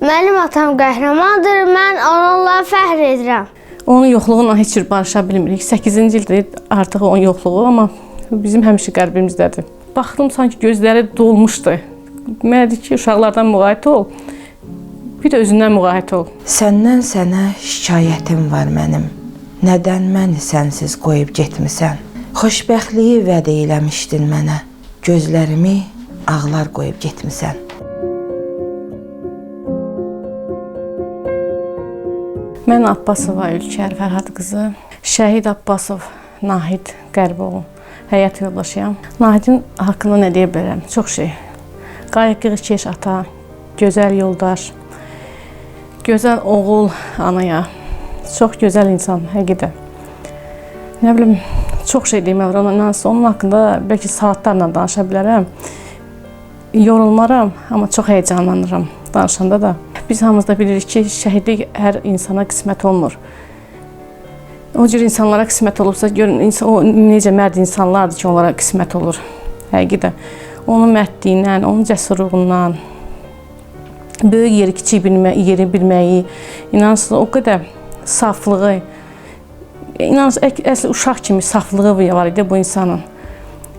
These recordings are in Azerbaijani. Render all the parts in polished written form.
Mənim atam qəhrəmandır, mən onunla fəxr edirəm. Onun yoxluğuyla heç cür barışa bilmirik. 8-ci ildir artıq onun yoxluğu, amma bizim həmişə qəlbimizdədir. Baxdım, sanki gözləri dolmuşdu. Mənə dedi ki, uşaqlardan müğayət ol, bir də özündən müğayət ol. Səndən sənə şikayətim var mənim. Nədən məni sənsiz qoyub getmisən? Xoşbəxtliyi vəd eyləmişdin mənə. Gözlərimi ağlar qoyub getmisən. Mən Abbasova Ülkər Fərhad qızı, Şəhid Abbasov Nahid Qərboğlu həyat yoldaşıyam. Nahidin haqqında nə deyə bilərəm? Çox şey. Qayğıkeş ata, gözəl yoldaş, gözəl oğul anaya. Çox gözəl insan, həqiqətən. Nə bilim, çox şey demək olar. Onun haqqında bəlkə saatlarla danışa bilərəm. Yorulmaram, amma çox həyəcanlanıram danışanda da. Biz hamımız da bilirik ki, şəhidlik hər insana qismət olmur. O cür insanlara qismət olubsa, görün, o necə mərd insanlardır ki, onlara qismət olur. Həqiqətən. Onun mərdliyindən, onun cəsurluğundan, böyük yeri, kiçik yeri bilməyi, inansın, o qədər saflığı, inansın, əsl uşaq kimi saflığı var idi bu insanın.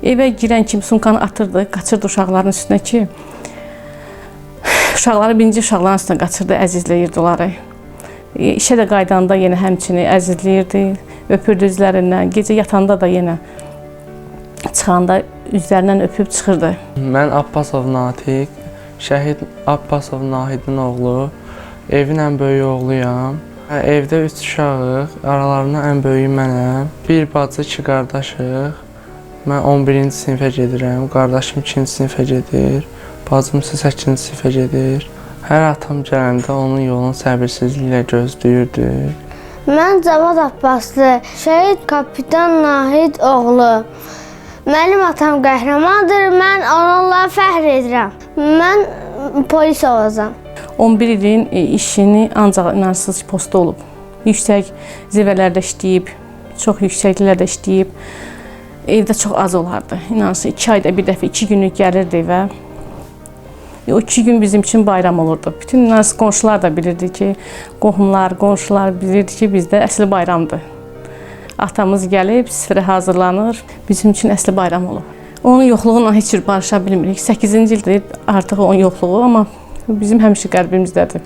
Evə girən kimi sumkanı atırdı, qaçırdı uşaqların üstünə ki, uşaqları birinci uşaqların üstünə qaçırdı, əzizləyirdi onları. İşə də qaydanda yenə həmçini əzizləyirdi, öpürdü üzlərindən. Gecə yatanda da yenə çıxanda üzlərindən öpüb çıxırdı. Mən Abbasov Natiq, Şəhid Abbasov Nahidin oğlu, evin ən böyük oğluyam. Evdə 3 uşağıq, aralarında ən böyüyü mənəm. Bir bacı, 2 qardaşıq. Mən 11-ci sinifə gedirəm, qardaşım 2-ci sinifə gedir, bacım isə 8-ci sinifə gedir. Hər atam gələndə onun yolunu səbirsizliklə gözləyirdi. Mən Cavad Abbaslı, Şəhid Kapitan Nahid oğlu. Mənim atam qəhrəmandır, mən onunla fəxr edirəm. Mən polis olacağam. 11 ilin işini ancaq inansız ki, postda olub. Yüksək zirvələrdə işləyib, çox yüksəkliklərdə işləyib. Evdə çox az olardı. İnansız, 2 ayda bir dəfə 2 günlük gəlirdi evə. O 2 gün bizim üçün bayram olurdu. Bütün inansız qonşular da bilirdi ki, qohumlar, qonşular bilirdi ki, bizdə əsl bayramdır. Atamız gəlib, süfrə hazırlanır. Bizim üçün əsl bayram olub. Onun yoxluğuyla heç cür barışa bilmirik. 8-ci ildir artıq onun yoxluğu, amma bizim həmişə qəlbimizdədir.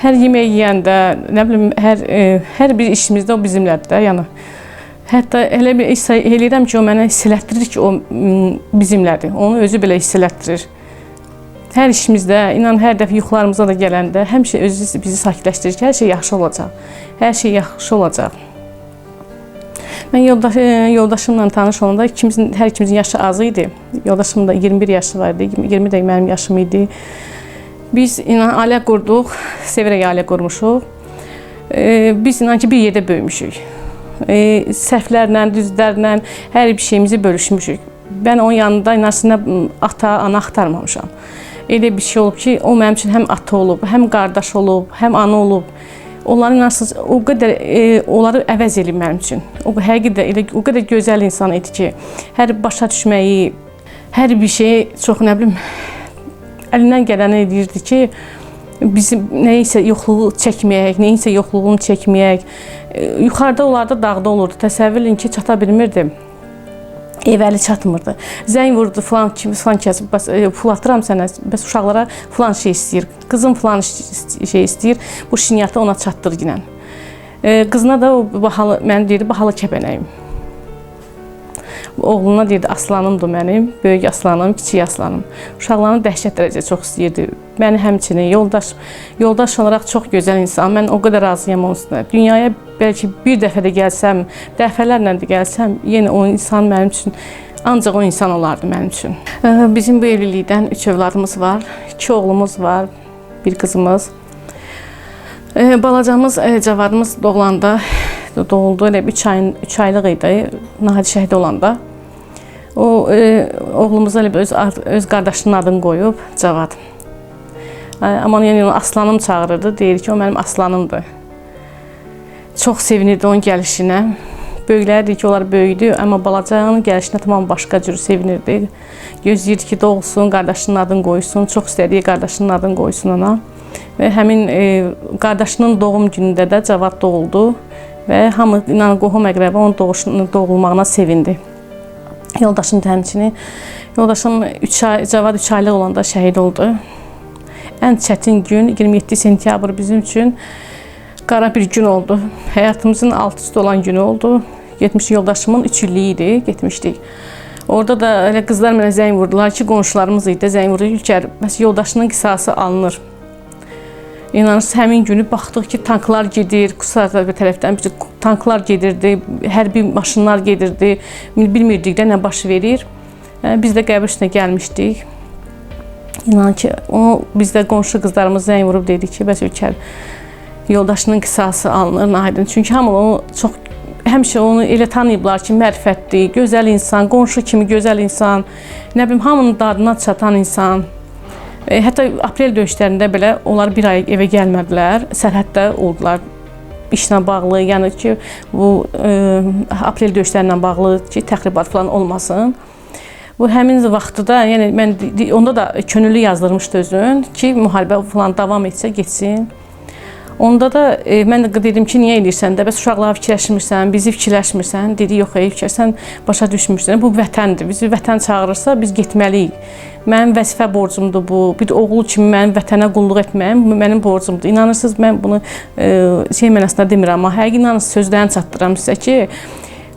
Hər yemək yeyəndə, nə bilim, hər bir işimizdə o bizimlədir də, yəni. Hətta elə bir hiss eləyirəm ki, o mənə hiss elətdirir ki, o bizimlədir. Onu özü belə hiss elətdirir. Hər işimizdə, inan, hər dəfə yuxularımıza da gələndə həmişə özü bizi sakitləşdirir ki, hər şey yaxşı olacaq. Hər şey yaxşı olacaq. Mən yoldaşımla tanış olanda hər ikimizin yaşı az idi. Yoldaşımın da 21 yaşı var idi, 20 də mənim yaşım idi. Biz inan ailə qurduq, severək ailə qurmuşuq. Biz inan ki, bir yerdə böyümüşük. Səhvlərlə, düzlərlə hər bir şeyimizi bölüşmüşük. Mən onun yanında inansın, nə ata, ana axtarmamışam. Elə bir şey olub ki, o mənim üçün həm ata olub, həm qardaş olub, həm ana olub. Onların inansız o qədər onları əvəz eləyib mənim üçün. O həqiqətən elə o qədər gözəl insan idi ki, hər başa düşməyi, hər bir şeyi çox nə bilim əlindən gələni edirdi ki, bizim nəyisə yoxluğu çəkməyək, nəyisə yoxluğunu çəkməyək. Yuxarıda onlarda dağda olurdu. Təsəvvür edin ki, çata bilmirdim. Ev əli çatmırdı. Zəng vurdu filan kimi, filan kəs, bəs pul atıram sənə, bəs uşaqlara filan şey istəyir, qızım filan şey istəyir, bu şiniyyatı ona çatdır ginən. Qızına da o bahalı, mən deyirdi, bahalı kəpənəyim. Oğluna deyirdi, aslanımdır mənim, böyük aslanım, kiçik aslanım. Uşaqlarını dəhşət dərəcə çox istəyirdi. Məni həmçinin yoldaş olaraq çox gözəl insan. Mən o qədər razıyam onun üstünə. Dünyaya bəlkə bir dəfə də gəlsəm, dəfələrlə də gəlsəm, yenə o insan mənim üçün, ancaq o insan olardı mənim üçün. Bizim bu evlilikdən 3 övladımız var, 2 oğlumuz var, bir qızımız. Balacamız, Cavadımız doğulanda, doğuldu, elə 3 aylıq idi, Nahid şəhid olanda. O, oğlumuza elə öz qardaşının adını qoyub, Cavad. Amma yəni onu aslanım çağırırdı, deyir ki, o mənim aslanımdır. Çox sevinirdi onun gəlişinə. Böyükləri deyir ki, onlar böyüdü, amma balacanın gəlişinə tamam başqa cür sevinirdi. Gözləyirdi ki, doğulsun, qardaşının adını qoysun, çox istədiyi qardaşının adını qoysun ona. Və həmin qardaşının doğum günündə də Cavad doğuldu və hamı, inan, qohum əqrəba onun doğulmağına sevindi. Yoldaşım həmçinin. Yoldaşım 3 ay, Cavad 3 aylıq olanda şəhid oldu. Ən çətin gün 27 sentyabr bizim üçün qara bir gün oldu. Həyatımızın alt üstü olan günü oldu. Getmişik, yoldaşımın 3 illiyi idi, getmişdik. Orada da elə qızlar mənə zəng vurdular ki, qonşularımız idi, zəng vurdu. Ülker, bəs yoldaşının qisası alınır. İnanırsınız, həmin günü baxdıq ki, tanklar gedir, Qusar tərəfdən tanklar gedirdi, hərbi maşınlar gedirdi. Bilmirdik də nə baş verir. Biz də qəbir üstünə gəlmişdik. İnan ki, o bizdə qonşu qızlarımız zəng vurub dedi ki, bəs Ülker, yoldaşının qisası alınır Nahidin. Çünki hamı onu çox, həmişə onu elə tanıyıblar ki, mərifətli, gözəl insan, qonşu kimi gözəl insan, nə bilim, hamının dadına çatan insan. Hətta aprel döyüşlərində belə onlar bir ay evə gəlmədilər, sərhəddə oldular işlə bağlı, yəni ki, bu aprel döyüşlərlə bağlı ki, təxribat falan olmasın. Bu həmin vaxtı da, yəni mən onda da könüllü yazdırmışdı özün ki, müharibə falan davam etsə getsin. Onda da mən də dedim ki, niyə eləyirsən də, bəs uşaqlara fikirləşmirsən, bizi fikirləşmirsən. Dedi, yox, sən başa düşmürsən, bu vətəndir, bizi vətən çağırırsa biz getməliyik. Mənim vəzifə borcumdur bu, bir oğul kimi mənim vətənə qulluq etməyim mənim borcumdur. İnanırsınız, mən bunu şey mənasında demirəm, amma həqiqi inanırsınız, sözlərini çatdıram sizə ki,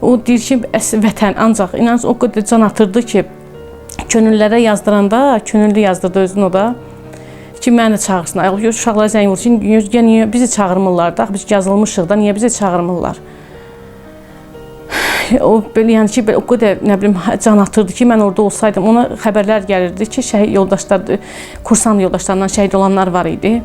o deyir ki, vətən, ancaq inanırsınız, o qədər can atırdı ki, könüllərə yazdıranda, könüllü yazdırdı özünü o da, ki, məni də çağırsın. Uşaqlara zəng vurur ki, niyə bizi çağırmırlar da, biz yazılmışıq da, niyə bizi çağırmırlar? O belə, yəni ki, o qədər, nə bilim, can atırdı ki, mən orada olsaydım, ona xəbərlər gəlirdi ki, şəhid yoldaşlar, kursant yoldaşlarından şəhid olanlar var idi.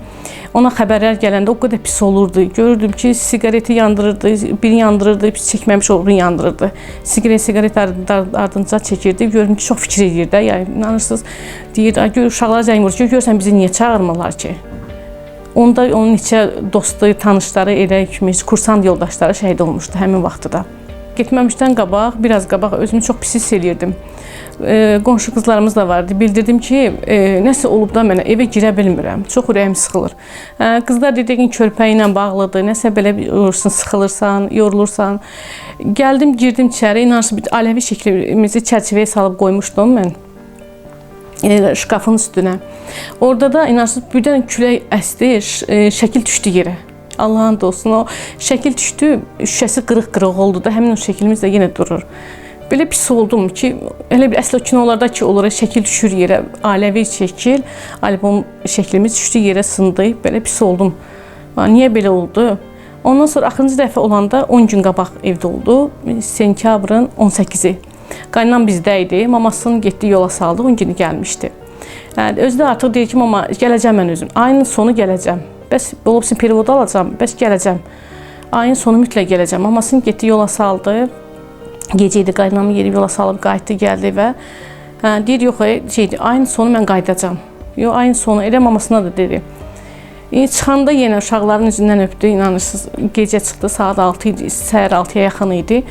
Ona xəbərlər gələndə o qədər pis olurdu. Görürdüm ki, siqareti yandırırdı, birini yandırırdı, pis çəkməmiş o birini yandırırdı. Siqaret ardınca çəkirdi. Görürdüm ki, çox fikir edir də, yəni inanırsınız, deyir, uşaqlara zəng vurur ki, görürsən bizi niyə çağırmırlar ki? Onda onun neçə dostu, tanışları elə kimi kursant yoldaşları şəhid olmuşdu həmin vaxtı da. Getməmişdən qabaq, biraz qabaq özümü çox pis hiss eləyirdim. Qonşu qızlarımız da vardı. Bildirdim ki, nəsə olub da mənə, evə girə bilmirəm. Çox ürəyim sıxılır. Qızlar dedi ki, körpəyi ilə bağlıdır, nəsə belə olursun, sıxılırsan, yorulursan. Gəldim, girdim içəri, inanırsın, bir ailəvi şəklimizi çərçivəyə salıb qoymuşdum mən. Şkafın üstünə. Orada da inanırsınız, birdən külək əsdi, şəkil düşdü yerə. Allahın olsun, o şəkil düşdü, şüşəsi qırıq-qırıq oldu da, həmin o şəklimiz də yenə durur. Belə pis oldum ki, elə bir əsl o kinolarda ki olur, şəkil düşür yerə, ailəvi şəkil, albom şəklimiz düşdü yerə, sındı, belə pis oldum. Niyə belə oldu? Ondan sonra axırıncı dəfə olanda 10 gün qabaq evdə oldu, sentyabrın 18-i. Qaynam bizdə idi, mamasının getdiyi yola saldı, 10 günü gəlmişdi. Yəni, özü də artıq deyir ki, mama, gələcəm mən özüm, ayın sonu gələcəm. Bəs olubsun, pervodu alacam, bəs gələcəm. Ayın sonu mütləq gələcəm. Mamasını getdi, yola saldı. Gecə idi, qaynamı yerib yola salıb qayıtdı, gəldi və deyir, yox, şeydir, ayın sonu mən qayıdacam. Yox, ayın sonu, elə mamasına da dedi. Çıxanda yenə uşaqların üzündən öpdü, inanırsınız, gecə çıxdı, saat 6 idi, səhər 6-ya yaxın idi.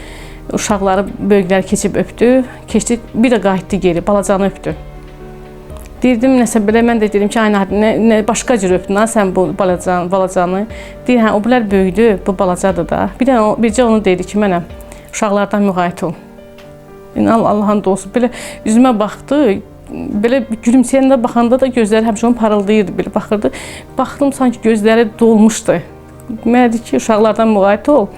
Uşaqları, böyükləri keçib öpdü, keçdi, bir də qayıtdı geri, balacanı öpdü. Deyirdim, nəsə belə, mən də dedim ki, ay Nahid, nə başqa cür öpdün ha, sən bu balacanı. Deyir, hə, o bilər böyüdü, bu balacadır da. Bir dənə, bircə onu dedi ki, mənə, uşaqlardan müğayət ol. İnan, Allahın dostu, belə üzümə baxdı, belə gülümsəyəndə baxanda da gözləri həmişə onu parıldayırdı, belə baxırdı. Baxdım, sanki gözləri dolmuşdu. Mənə dedi ki, uşaqlardan müğayət ol,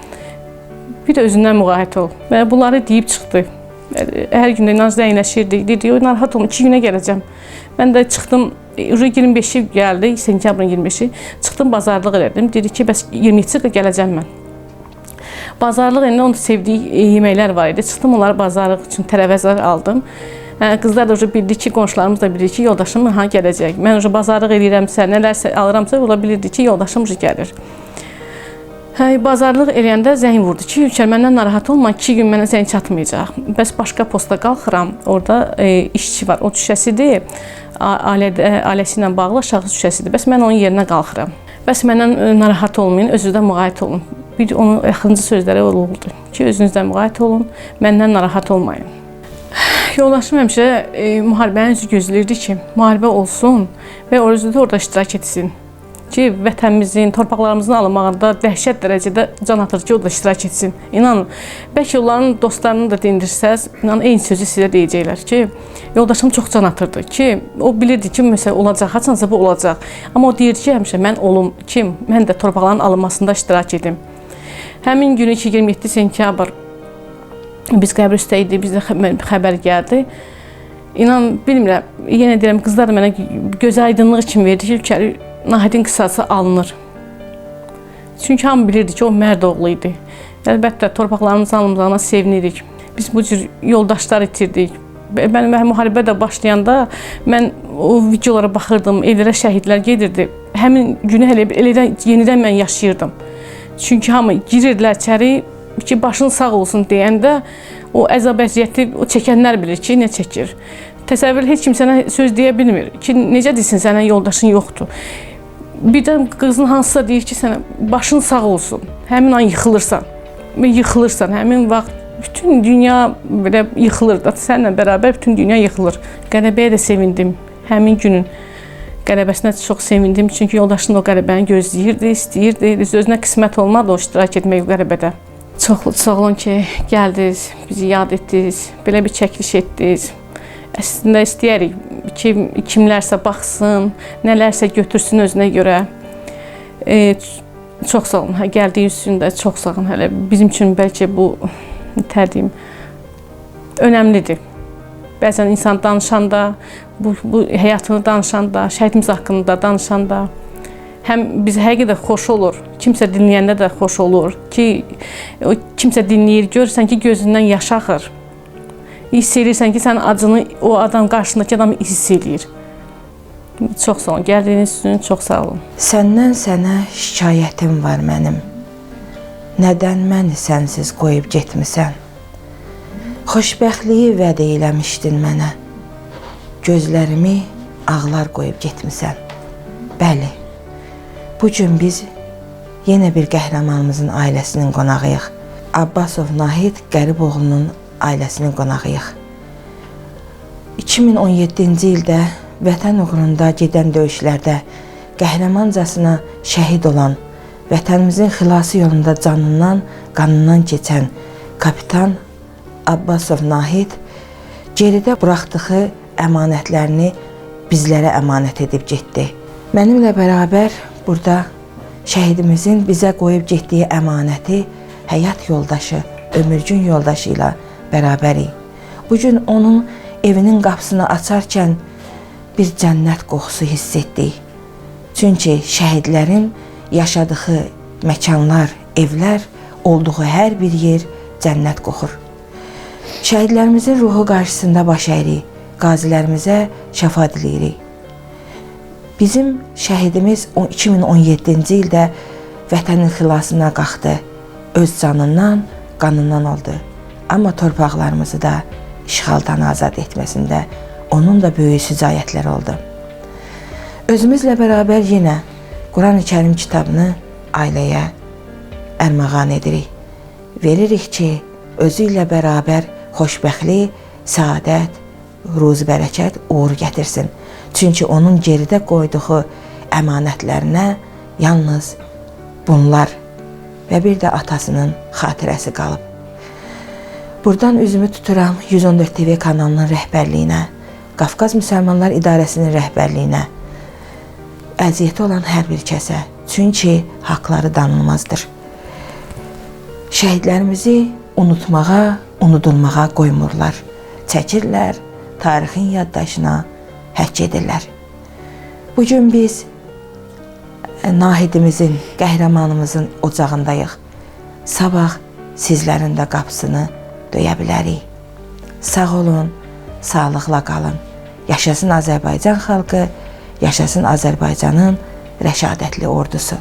bir də özündən müğayət ol. Və bunları deyib çıxdı. Hər gün də inan zəngləşirdik. Dedi, narahat olma, 2 günə gələcəm. Mən də çıxdım, 25-i gəldi, sentyabrın 25-i. Çıxdım, bazarlıq elədim. Dedi ki, bəs 27-si gələcəm mən. Bazarlıq elində onun sevdiyi yeməklər var idi. Çıxdım, onları bazarlıq üçün tərəvəzlər aldım. Qızlar da bildi ki, qonşularımız da bildi ki, yoldaşım ha gələcək. Mən bazarlıq eləyirəmsə, nələrsə alıramsa, ola bilirdi ki, yoldaşım gəlir. Bazarlıq eləyəndə zəng vurdu ki, Ülker, məndən narahat olma, 2 gün mənə zəng çatmayacaq. Bəs başqa posta qalxıram, orada işçi var, o düşəsidir, ailəsi ilə bağlı aşağı düşəsidir. Bəs mən onun yerinə qalxıram. Bəs məndən narahat olmayın, özünüzdən müğayət olun. Bir onun axırıncı sözləri oldu ki, özünüzdən müğayət olun, məndən narahat olmayın. Yoldaşım həmişə müharibənin üzü gözləyirdi ki, müharibə olsun və o özü də orada iştirak etsin. Ki, vətənimizin, torpaqlarımızın alınmağında dəhşət dərəcədə can atır ki, o da iştirak etsin. İnanın, bəlkə onların dostlarını da dindirsəz, inanın, eyni sözü sizə deyəcəklər ki, yoldaşım çox can atırdı ki, o bilirdi ki, məsələn, olacaq, haçansa bu olacaq. Amma o deyir ki, həmişə mən olum, kim, mən də torpaqların alınmasında iştirak edim. Həmin günü ki, 27 sentyabr biz qəbir üstə idik, bizdə xəbər gəldi. İnan, bilmirəm, yenə deyirəm, qızlar da mənə göz aydınlığı kimi verdi ki, Nahidin qisası alınır. Çünki hamı bilirdi ki, o mərd oğlu idi. Əlbəttə, torpaqlarımızın alınmağına sevinirik. Biz bu cür yoldaşlar itirdik. Mən müharibə də başlayanda mən o videolara baxırdım, evlərə şəhidlər gedirdi. Həmin günü hələ elə yenidən mən yaşayırdım. Çünki hamı girirdilər içəri ki, başın sağ olsun deyəndə o əzab əziyyəti o çəkənlər bilir ki, nə çəkir. Təsəvvür heç kim sənə söz deyə bilmir ki, necə desin sənə yoldaşın yoxdur. Birdən qızın hansısa deyir ki, sənə başın sağ olsun. Həmin an yıxılırsan. Yıxılırsan. Həmin vaxt bütün dünya belə yıxılır da. Səninlə bərabər bütün dünya yıxılır. Qələbəyə də sevindim. Həmin günün qələbəsinə çox sevindim. Çünki yoldaşım da o qələbəni gözləyirdi, istəyirdi. Özünə qismət olmadı o iştirak etmək o qələbədə. Çox sağ olun ki, gəldiniz, bizi yad etdiniz, belə bir çəkiliş etdiniz. Əslində istəyirik ki, kimlərsə baxsın, nələrsə götürsün özünə görə. Çox sağ olun, gəldiyiniz üçün də çox sağ olun. Hələ bizim üçün bəlkə bu, nə deyim, önəmlidir. Bəzən insan danışanda, bu həyatını danışanda, şəhidimiz haqqında danışanda həm bizə həqiqətən xoş olur, kimsə dinləyəndə də xoş olur ki, kimsə dinləyir, görürsən ki, gözündən yaş axır. Hiss edirsən ki, sən acını o adam, qarşındakı adam hiss eləyir. Çox sağ olun, gəldiyiniz üçün çox sağ olun. Səndən sənə şikayətim var mənim. Nədən məni sənsiz qoyub getmisən? Xoşbəxtliyi vəd eyləmişdin mənə. Gözlərimi ağlar qoyub getmisən. Bəli, bu gün biz yenə bir qəhrəmanımızın ailəsinin qonağıyıq. Abbasov Nahid Qəriboğlunun ailəsinin qonağıyıq. 2017-ci ildə vətən uğrunda gedən döyüşlərdə qəhrəmancasına şəhid olan, vətənimizin xilası yolunda canından, qanından keçən kapitan Abbasov Nahid geridə buraxdığı əmanətlərini bizlərə əmanət edib getdi. Mənimlə bərabər burada şəhidimizin bizə qoyub getdiyi əmanəti həyat yoldaşı, ömürgün yoldaşı ilə bərabərik. Bugün onun evinin qapısını açarkən bir cənnət qoxusu hiss etdik. Çünki şəhidlərin yaşadığı məkanlar, evlər, olduğu hər bir yer cənnət qoxur. Şəhidlərimizin ruhu qarşısında baş əyirik, qazilərimizə şəfa diləyirik. Bizim şəhidimiz 2017-ci ildə vətənin xilasına qalxdı, öz canından, qanından oldu. Amma torpaqlarımızı da işğaldan azad etməsində onun da böyük sücayətləri oldu. Özümüzlə bərabər yenə Quran-ı Kərim kitabını ailəyə ərmağan edirik. Veririk ki, özü ilə bərabər xoşbəxtlik, səadət, ruzi bərəkət, uğur gətirsin. Çünki onun geridə qoyduğu əmanətlərinə yalnız bunlar və bir də atasının xatirəsi qalıb. Buradan üzümü tuturam 114 TV kanalının rəhbərliyinə, Qafqaz Müsəlmanlar İdarəsinin rəhbərliyinə, əziyyəti olan hər bir kəsə, çünki haqları danılmazdır. Şəhidlərimizi unutmağa, unudulmağa qoymurlar. Çəkirlər, tarixin yaddaşına həkk edirlər. Bugün biz Nahidimizin, qəhrəmanımızın ocağındayıq. Sabah sizlərin də qapısını döyə bilərik. Sağ olun, sağlıqla qalın. Yaşasın Azərbaycan xalqı, yaşasın Azərbaycanın rəşadətli ordusu.